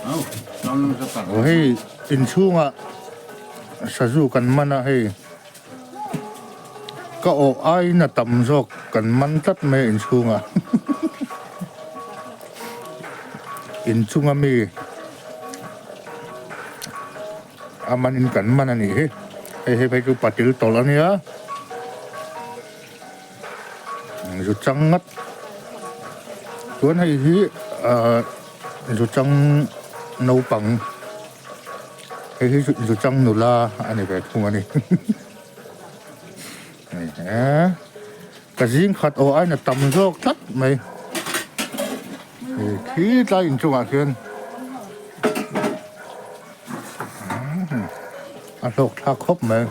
Aw hei inchhungah sazu kan man a hei ka awh aiin a tam zawk kan man tlat mai a inchhungah inchunga mi a manin kan man a nih hi hei hei phei chu patil tawlh a nia zu chang ngat chuan hei hi ahh zu chang naupang hei hi zu chang nula a ni ve thung a ni ka zing khat aw ain a tam zawk tlat mai hei khi tlai inchungah khian a hlawk thlak khawp mai.